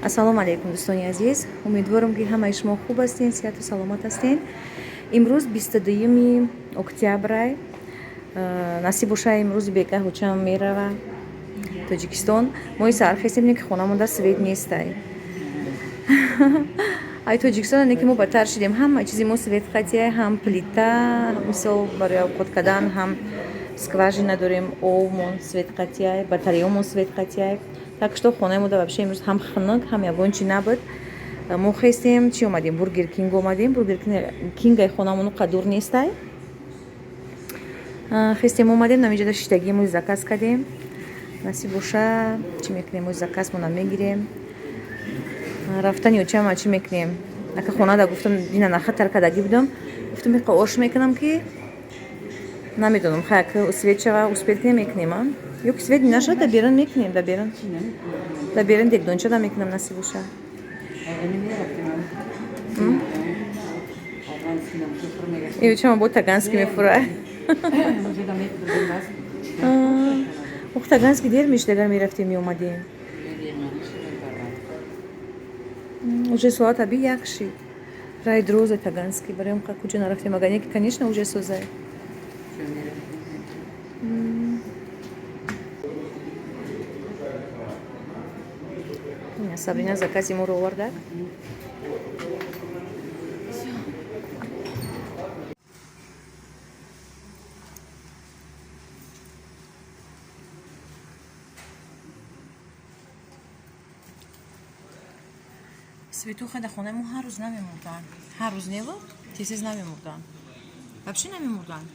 Ассалому алайкум, дӯстони азиз. Умедворам, ки ҳамаи шумо хуб ҳастен, сиҳату саломат ҳастен. Имрӯз 22 октябрай. Насиб боша, имрӯз бека ҳучам мерава Тоҷикистон. Мои сархестем, не ки хонамонда свет нестай. Ай Тоҷикистон не ки мо бадтар шидем. Ҳама чизи мо свет қатия, ҳам плита, мисол барои овқот кардан, ҳам скважина дорем, овмон свет қатияй, батареямон свет қатияй. Так что хонаи мо да вообще имрӯз ҳам хунук, ҳам ягон чи набуд. Мо хестем, чи омадем? Бургер Кинг омадем. Бургер Кингай хонамон қадур нестай. Хестем, омадем, намиҷода шиштагӣ мо заказ кардем. Насиб боша, чӣ мекунем? Мо заказмона мегирем. Рафтани очама чӣ мекунем? Ака хонада гуфтам, дина нахатар кардагӣ будам. Гуфтам, иқа ош мекунам, ки намедонам, хай, свет шава, успеть кунем, мекунем, а ё ки свет нашава, да берун мекунем, да берун, да берун дегдонча да мекунам, насиб боша. И очама бо таганский мефура. Ох, таганский дер мешид, агар мерафтем, меомадем. Уже соат аби як шид. Рай дроза таганский, барои қа куҷо нарафтем, агар не ки, конечно, уже созай. Сабрина закази моро овардак. Светуха дар хонаи мо ҳар рӯз намемурданд. Ҳар рӯз неву, тез намемурданд. Вообще намемурданд.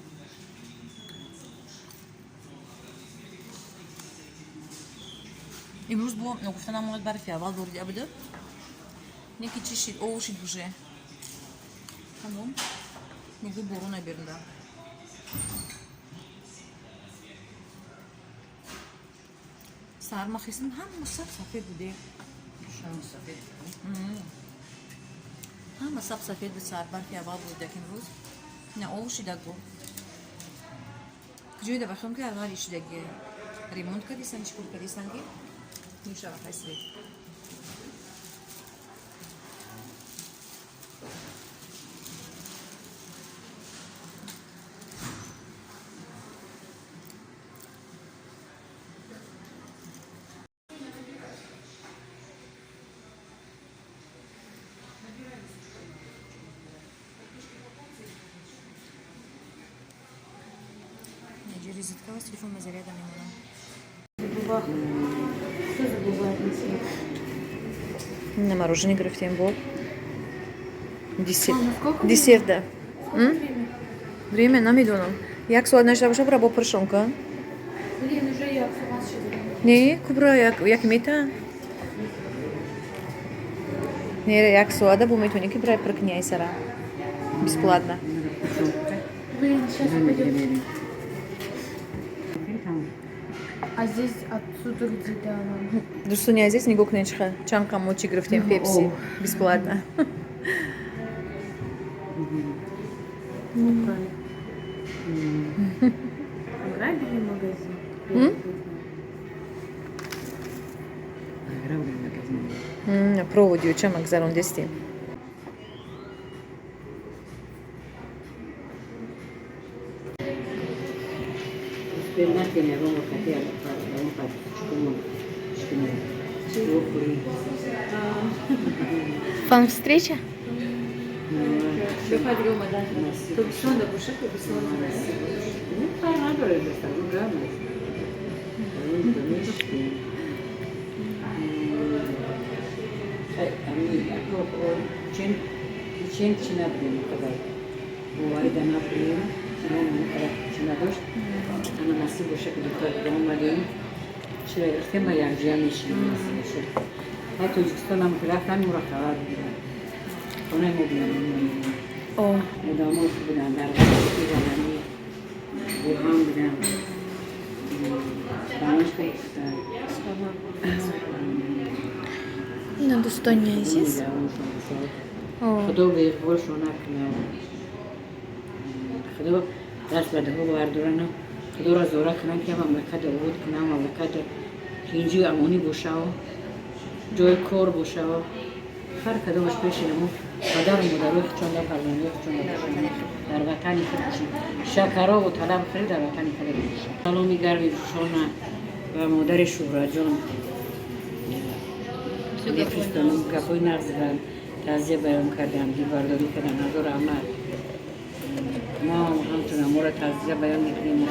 Имрӯз бо ногуфта намонад, барфи аввал борида буда. Не ки чӣ шид, ов шид уже. Тамом. Мегӯ борона берунда. Саҳар ма хестам, ҳама сап сафед буде. Ҳама сап сафед буд саҳар, барфи аввал борида ки имрӯз. На ов шида гу. Куҷои да бахом ки аввал ишидаги. Ремонт кардисан, чӣ кор кардисан ки? Мешава хай свет. Розетка у вас телефон на заряда мемонам. Что забывает на свет? На мороженое гирифтем бо. Десерт. Мама, сколько Десерт, да. Сколько время? Время намедонам. Як соат нашта боша, бра бо пуршонка. Блин, уже я сама шидам. Не, кубра як як мета. Не, як соата бо метавонӣ ки брай пур кунӣ ай сара. Бесплатно. Блин, сейчас пойдет. А здесь отсюда где-то она. Дӯстони азиз, нигоҳ кунед, чиха чанд қа мо чӣ гирифтем, пепси бесплатно. Ну, правильно. Ограбили магазин. М? Ограбили магазин. Проводи очама гузарондестем. Успел накунем, ягон вақти ягон чукумон чукумон. Бохӯрӣ. Вам встреча? Тобистонда боша, тобистонда. Ну, фарқ надорад, дастархон гарм аст. Мешкем. Чен чи набудем қадар. Боварида набудем. Қадар чи надошт. Ана насиб боша, ки духтар омадем. Чира гирифтем, ба якҷоя мешинем, насиб боша. Ҳай, Тоҷикистонам ки рафтам, моро хабар бигиранд. Хонаи мо биён. О, Одамош буданд, дар валами бурҳон буданд. Банош буданд. На дӯстони азиз. Худо ба иқболшон накунад. Худо даст ба дуо бардорану Худоро зора кунам, ки мамлакат обод кунам, мамлакат тинҷию амонӣ бошаву. Ҷои кор боша, ҳар кадомаш пеши намо падару модарои худшон, фарзандои худшон дар ватани худ бошанд, шакарову талаб хӯрӣ дар ватани худ бошанд. Саломи гарми ҷӯшона ба модари Шӯҳратҷон мефиристонам. Гапҳои нағз заданд, таъзия баён кардам, дилбардорӣ кардам. Ҳазор раҳмат. Мо ҳамчун аморо таъзия баён мекунему,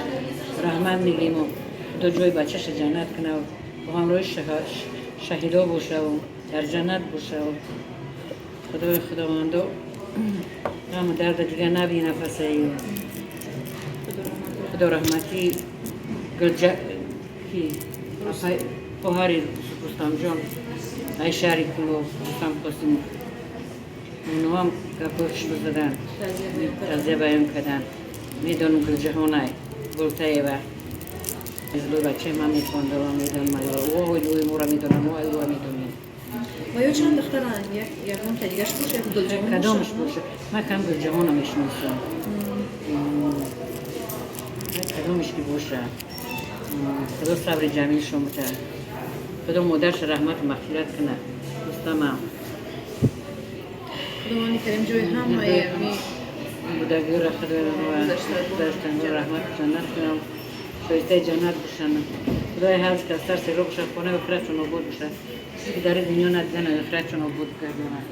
раҳмат мегӯему. Худо ҷои бачаша ҷаннат кунав, бо ҳамроҳи шаҳидо бошаву дар ҷаннат бошаву Худои Худовандо ғаму дарда дигар набина пасаю. Худо раҳматӣ ки хоҳари Рустамҷон, ай шаҳри Кӯлоб, Рустам Қосимов, оноам гапҳои хушбӯ задан, тазия баён карданд. Медонам, Гулҷаҳонай Болтаева излӯи бачаи ман мехондава, медонам, оилӯи моро медонам, мо айлӯа медонем. Ва ё чанд духтаранд? Ягон та дигаш боша, Гулҷаҳон? Кадомаш боша, ман кам Гулҷаҳона мешиносам. Кадомеш ки боша, Худо сабри ҷамилшон буда, Худо модарша раҳмату мағфират кунад, Рустамам. Худованди карим ҷои ҳамаи будагиро Худои раҳмату ҷаннат кунам, шоистаи ҷаннат бошанд. Худои ҳар кас тарси ро бошад, хонаи охиратшон обод бошад. Чизе ки дар ин дунё надидан, охиратшон обод гардонад.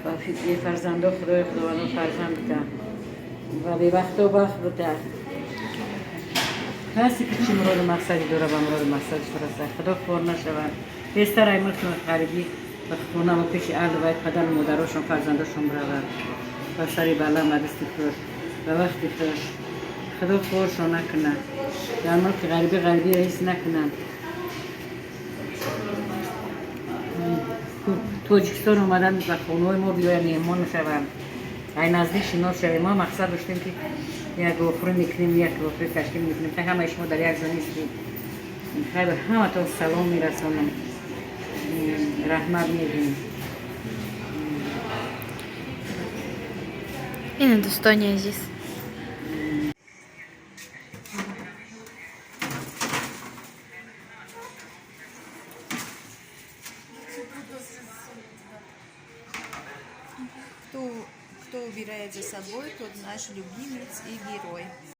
Ва бефарзандо Худои Худовандо фарзанд бида ва бебахто бахт буда. Касе ки чӣ муроду мақсаде дора, ба муроду мақсадаш расад. Худо хор нашавад. Тезтар ай мулки ғарибӣ ба хонаву пеши аҳлу байт, падару модарошон, фарзандошон биравад, ба сари баланд, ба дасти хуш, ба вақти хуш. Худо хоршон накунад, дар мулки ғарибӣ ғарибиро ҳис накунанд. Тоҷикистон омадан, ба хонаҳои мо биёянд, меҳмон шаванд, ай наздик шинос шавем. Мо мақсад доштем, ки як вохӯрӣ мекунем, як вохӯрӣ ташкил мекунем. Хай, ҳамаи шумо дар як ҷо нестед. Хай, ба ҳаматон салом мерасонам, раҳмат мегӯем. Ина, дӯстони азиз. Кто убирает за собой, тот наш любимец и герой.